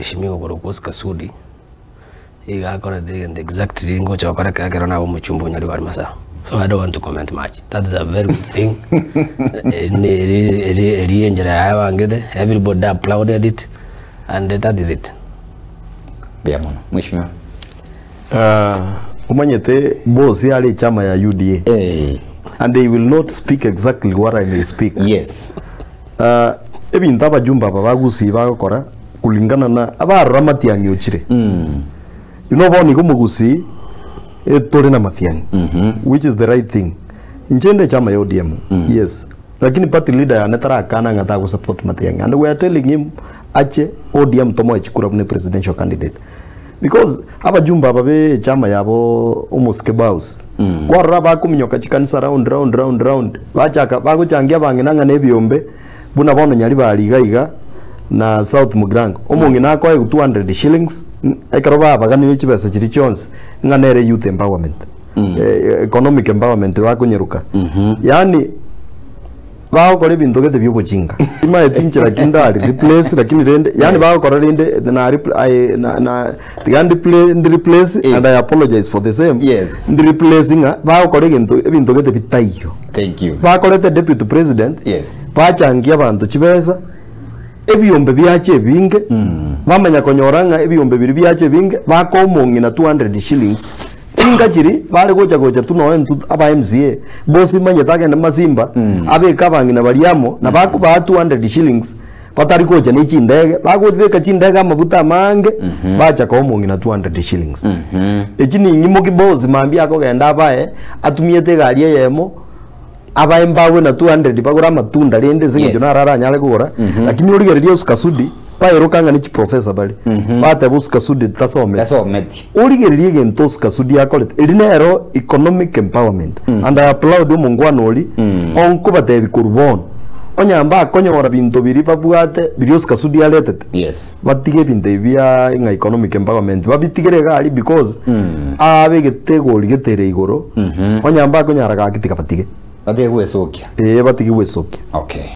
Omweshimiwa okorokwa Oscar Sudi, iga akorete egento exactly ngocha gokora ekero ekero nabe omochumba o Nyaribari Masaba. So I don't want to comment much, that is a very good thing, eri eri eri eri enchera yaye abangete, everybody applauded it and that is it. Mbuya mono mweshimiwa. Ah, omanyete boss are echama ya UDA Eh, and they will not speak exactly what I may speak. yes. Ah, ebinto abajumbe aba bagusii bagokora kulingana na abarora matiang'i ochire. You know bono igo omogusii etore na matiang'i which is the right thing. Inche inde echama ya ODM yes lakini party leader yane tarakana ng'a tagosupport matiang'i and we are telling him ache ODM tomoe chikura buna presidential candidate. Because abajumbe aba be echama yabo omosike Baus kwarora bakominyoka chikanisa round round round round bachaka bagochangia abang'ina ng'a na ebiombe buna bono Nyaribari iga iga na South Mugirango omong'ina akoegwa 200 shillings ekero babaganire chibesa chiria chionsi ng'a nere youth empowerment economic empowerment bakonyeruka yaani Bagokora ebinto gete bi'obochinga. Timaeti inchera ki ndari replace lakini rende yaani bagokora rende na repl I na na tiga ndi play ndi replace Eh. and I apologize for the same. Yes. Ndi replace ng'a bagokora egento ebinto gete bitaiyo. Thank you. Bakorete deputy president Yes. bachangia abanto chibesa ebiombe biacha ebinge bamanya konyora ng'a ebiombe biria biacha ebinge bakoa omong'ina 200 shillings Chinka chiria bare gocha gocha tu nonya intwe aba MCA, bosi manyete agende Masimba, abeke abang'ina baria amo, na bakobaa 200 shillings, batari gocha ne chindege, bagobeka chindege amabuta amange, bacha koa omong'ina 200 shillings. Echi ning'imoki bosi mambia akogenda abae, atumiete egari eyemo, abae mbagwe na 200 bagore amatunda rende ase eng'encho Yes. naro aranyare kogora, lakini origererie Oscar Sudi, baeroka ng'a ne chiprofessor bare, bateba Oscar Sudi tasometi. Tasometi. Origererie egento Oscar Sudi akorete, eri nero economic empowerment and I applaud omongwana oria onkobatebi korwa bono, onye mbakonyora binto biria babwate biria Oscar Sudi aretete, Yes. batige ebinto ebi bia ng'a economic empowerment babitigere iga aria because abegete egori gete ere igoro, onye mbakonyara gaki tiga batige. Batige gwesokia. Ee batige gwesokia. Okay.